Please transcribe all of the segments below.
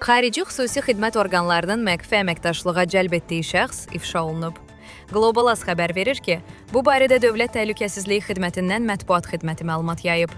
Xarici xüsusi xidmət orqanlarının məxfi əməkdaşlığa cəlb etdiyi şəxs ifşa olunub. Global Az xəbər verir ki, bu barədə Dövlət Təhlükəsizliyi Xidmətindən mətbuat xidməti məlumat yayıb.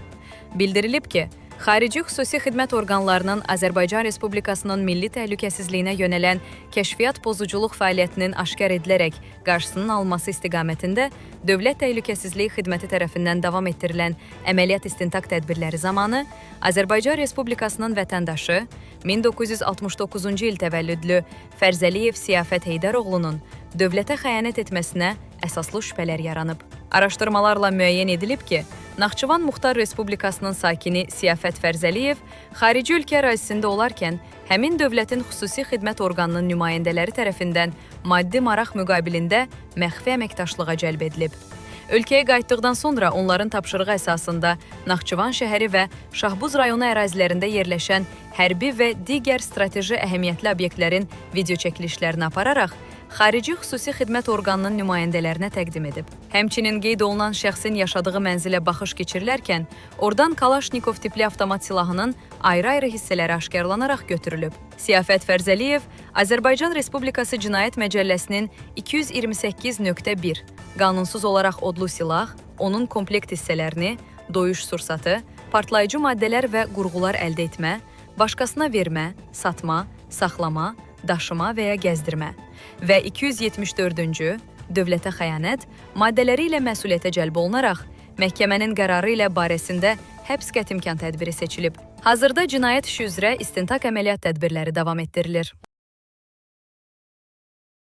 Bildirilib ki, xarici xüsusi xidmət orqanlarının Azərbaycan Respublikasının milli təhlükəsizliyinə yönələn kəşfiyyat pozuculuq fəaliyyətinin aşkar edilərək qarşısının alınması istiqamətində Dövlət Təhlükəsizliyi Xidməti tərəfindən davam etdirilən əməliyyat istintaq tədbirləri zamanı Azərbaycan Respublikasının vətəndaşı 1969-cu il təvəllüdlü Fərzəliyev Siyafət Heydəroğlunun dövlətə xəyanət etməsinə əsaslı şübhələr yaranıb. Araşdırmalarla müəyyən edilib ki, Naxçıvan Muxtar Respublikasının sakini Siyafət Fərzəliyev xarici ölkə ərazisində olarkən həmin dövlətin xüsusi xidmət orqanının nümayəndələri tərəfindən maddi maraq müqabilində məxfi əməkdaşlığa cəlb edilib. Ölkəyə qayıtdıqdan sonra onların tapşırığı əsasında Naxçıvan şəhəri və Şahbuz rayonu ərazilərində yerləşən hərbi və digər strateji əhəmiyyətli obyektlərin video çəkilişlərini apararaq xarici xüsusi xidmət orqanının nümayəndələrinə təqdim edib. Həmçinin qeyd olunan şəxsin yaşadığı mənzilə baxış keçirilərkən, oradan Kalaşnikov tipli avtomat silahının ayrı-ayrı hissələri aşkarlanaraq götürülüb. Siyafət Fərzəliyev Azərbaycan Respublikası Cinayət Məcəlləsinin 228.1 qanunsuz olaraq odlu silah, onun komplekt hissələrini, döyüş sursatı, partlayıcı maddələr və qurğular əldə etmə, başqasına vermə, satma, saxlama, daşıma və ya gəzdirmə və 274-cü dövlətə xəyanət maddələri ilə məsuliyyətə cəlb olunaraq məhkəmənin qərarı ilə barəsində həbs qətimkan tədbiri seçilib. Hazırda cinayət işi üzrə istintaq əməliyyat tədbirləri davam etdirilir.